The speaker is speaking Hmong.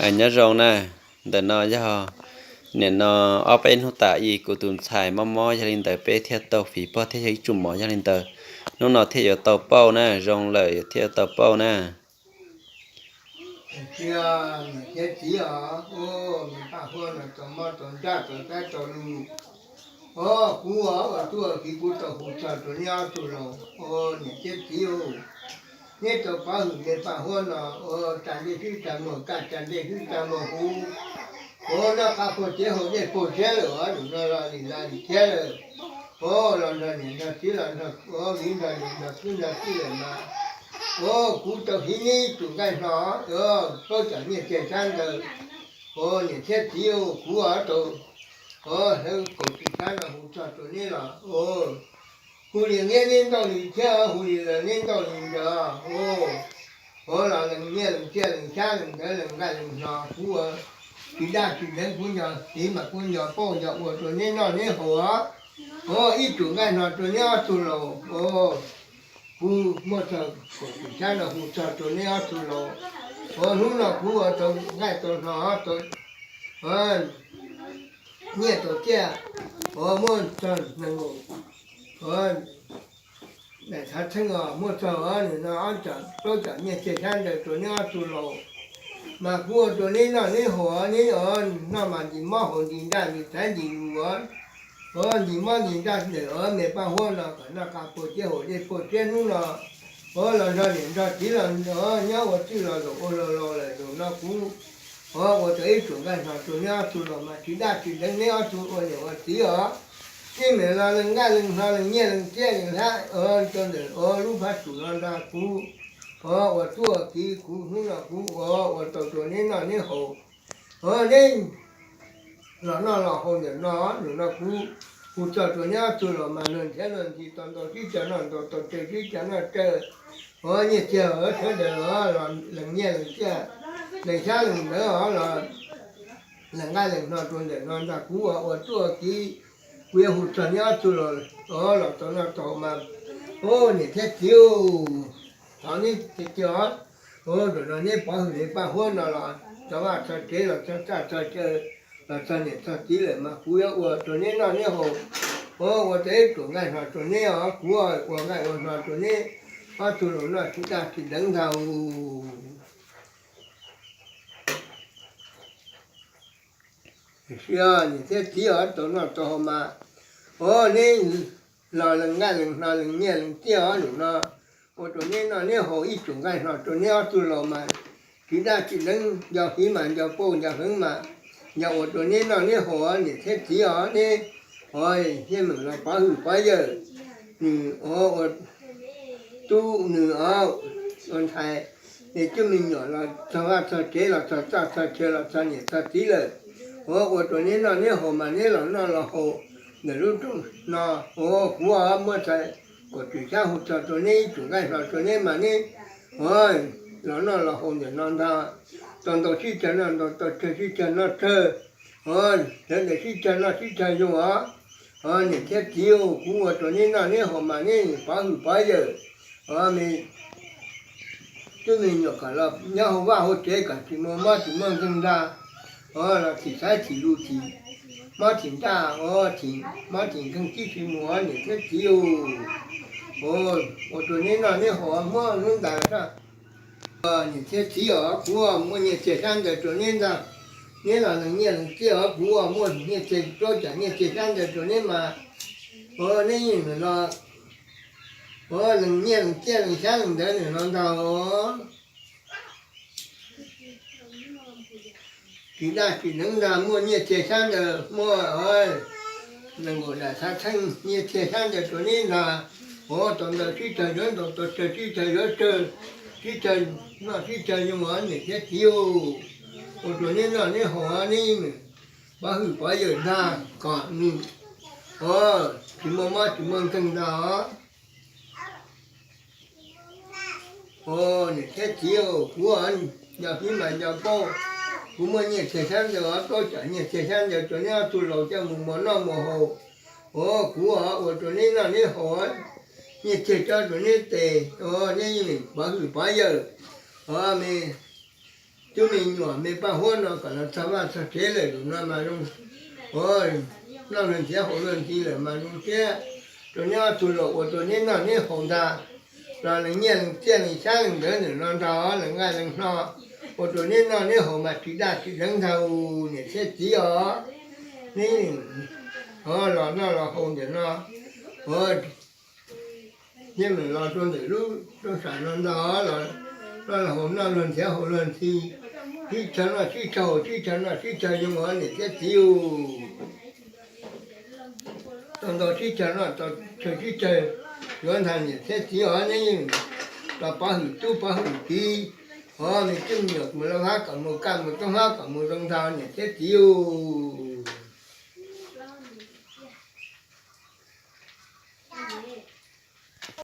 Nyob zoo na, ntawm no yog nim no ob peb hnub tas ib kuv tus ntxhais mob mob, yog li ntawd peb thiaj tau fiv pog thiab yog ib tsum mov, yog li ntawd hnub no thiaj yuav tau pauj na, zoo lawm thiaj yuav tau pauj na. Niam thiab txiv os, niam Paj Huab no tau mob tau ntsaj tau tab tau lus, os kuv ua tub ua kiv kuv tau hu txog rau neb ob tug laus, niam thiab txiv, neb tau pov hwm niam Paj Huab no, ua tsa ntej xwb tsa muag kaj tsa ntej xwb tsa muag huv, ua noj qab puag tsev haus dej puag siab lawm os, lus no los li los li thiab lawm, ua los nrog niam nrog txiv los nrog viv nrog niam nrog txiv nrog tij lawm mas, ua kuv tau hiv neb ib tug nqaij hno, plaub cov nyiaj txiag xyab ntawv, ua niam thiab txiv, kuv tau, ua hlawv kaum tsib xyab no hu txog rau neb los, ua hu li neb neb ntaus li thiab hu li lawv neb ntaus li ntawd, ua los lees nyiaj lees txiaj lees xyab lees ntawv lees nqaij lees hno, kuv ua tsis daj tsis deev, kuv nco hiv mas kuv nco pauj nco ua rau neb noj neb haus, ua ib tug nqaij hno rau neb ob tug laus, ua kuv muaj txog kaum tsib xyab no hu txog rau neb ob tug laus, ua hnub no kuv ua tau nqaij tau hno, tau nyiaj tau txiaj, ua muaj txog nees nkaum, ua daim txhav txheej os, muaj txog nim no ob cov plaub cov nyiaj txiag xyab ntawv rau neb ob tug laus, mas kuv ua rau neb noj neb haus, neb noj mas ntim mob haus ntim nraj ntim txhaiv ntim lus, ua ntim mob ntim nraj ntawm niam Paj Huab no kom noj qab puag tsev haus dej puag siab hnub no, ua los nrog niam nrog txiv los nyob ua txwj los zaum ua laus laus lawm zaum no kuv ua tau ib tug nqaij hno rau neb ob tug laus mas tsis daj tsis deev neb ob tug ua niam ua txiv os. Neb mam los lees nqaij lees hno lees nyiaj lees txiaj lees xyab rau ntawm lub phab tsum no ntag, kuv ua tub ua kiv kuv hnub no kuv ua tau rau neb noj neb haus, neb los noj los haus ntawm no, nim no kuv hu txog rau neb ob tug laus mas luag nrhiav luag ntxhi tau ntau sib cav noj ntau tau tsawg sib cav noj tsawg, ua nyiaj txiag sawv daws los lees nyiaj lees txiaj lees xyab lees ntawv os, los lees nqaij lees hno rau ntawm no ntag, kuv ua tub ua kiv kuv yuav hu txog neb ob tug laus los tau noj tau mas, ua niam thiab txiv, thov neb tiag tiag os, ua zaum no neb pov hwm niam Paj Huab no los txog vaj txog tsev los txog txaj txog chaw los txog niam txog txiv lawm mas kuv yuav ua rau neb noj neb haus, ua tau ib tug nqaij hno rau neb os, kuv ua nqaij ua hno rau neb ob tug laus noj tsis daj tsis deev ntag. Niam thiab txiv os, tau noj tau haus mas, ua neb los lees nqaij lees hno lees nyiaj lees txiaj os, nim no ua rau neb noj neb haus ib tug nqaij hno rau neb ob tug laus mas tsis daj tsis deev, nco hiv mas nco pauj nco hwv mas nco ua rau neb noj neb haus, niam thiab txiv os, neb ua yeej meem los pov hwm pov yawm, nws ua tub nws ua ntxhais, nws cwj me nyuam los txog vaj txog tsev los txog txaj txog chaw los txog niam txog txiv lawm, ua ua rau neb noj neb haus mas neb los noj los haus ntawm lub rooj no, ua kuv muab txhais kaum tsib xyab hu txog rau neb ib tug nqaij hno rau neb mas neb los noj los haus ntawm no ntag, tau ntau sib cav noj ntau tau tsawg sib cav noj tsawg, sawv daws sib cav noj sib cav zoo os, niam thiab txiv, kuv ua rau neb noj neb haus mas neb pov hwm pov yawm, cwj me nyuam kom los nyob hauv vaj hauv tsev kom tsis muaj mob tsis muaj nkeeg ntag, los thim xaiv thim lus thim mob thim nraj, thim mob thim nkeeg tib si mus niam thiab txiv, ua rau neb noj neb haus muab lub ntais los niam thiab txiv os, kuv muaj nyiaj txiag xyab ntawv rau neb ntag, neb los lees nyiaj lees txiaj os, kuv muaj nyiaj txiag plaub cov nyiaj txiag xyab ntawv rau neb mas, neb yeej los lees nyiaj lees txiaj lees xyab lees ntawv nim no ntag. Tsis daj tsis deev ntag, muaj nyiaj txiag xyab ntawv, muaj nees nkaum daim xav txheej nyiaj txiag xyab ntawv rau neb ntag, ua tau ntawv sib cav yuav ntau tau tsawg sib cav yuav tsawg, sib cav noj sib cav zoo os niam thiab txiv, ua rau neb noj neb haus neb pov hwm pov yawm ntag kom nws tsis muaj mob tsis muaj nkeeg ntag os. Niam thiab txiv, kuv nco hiv mas nco pauj, kuv muaj nyiaj txiag xyab ntawv os, plaub cov nyiaj txiag xyab ntawv rau neb ob tug laus coj mus muas noj muas haus, kuv ua rau neb noj neb haus, nyiaj txiag cob rau neb tes, neb pov hwm pov yawm, me tub me nyuam me paj huab no kom los txog vaj txog tsev lawm, zaum no mas zoo, noj luag ntxhiav haus luag ntxhi lawm mas zoo thiab. Rau neb ob tug los ua rau neb noj neb haus ntag, los lees nyiaj lees txiaj lees xyab lees ntawv ntawm no ntag, lees nqaij lees hno, ua rau neb noj neb haus mas tsis daj tsis deev ntag niam thiab txiv os. Neb los noj los haus ntawm no, neb los rau ntawm lub rau sam no ntag, los noj los haus, noj luag ntxhiav haus luag ntxhi, sib txawg noj sib txawg haus, sib txawg noj sib txawg yoo os niam thiab txiv. Tau ntau sib txawg noj, tau tsawg sib txawg yuav ntag niam thiab txiv os. Neb yeej los pov hwm tub pov hwm kiv, os, me tub me nyuam mus laj hab kom mus kaj mus toob hab kom mus zoo ntag niam thiab txiv os.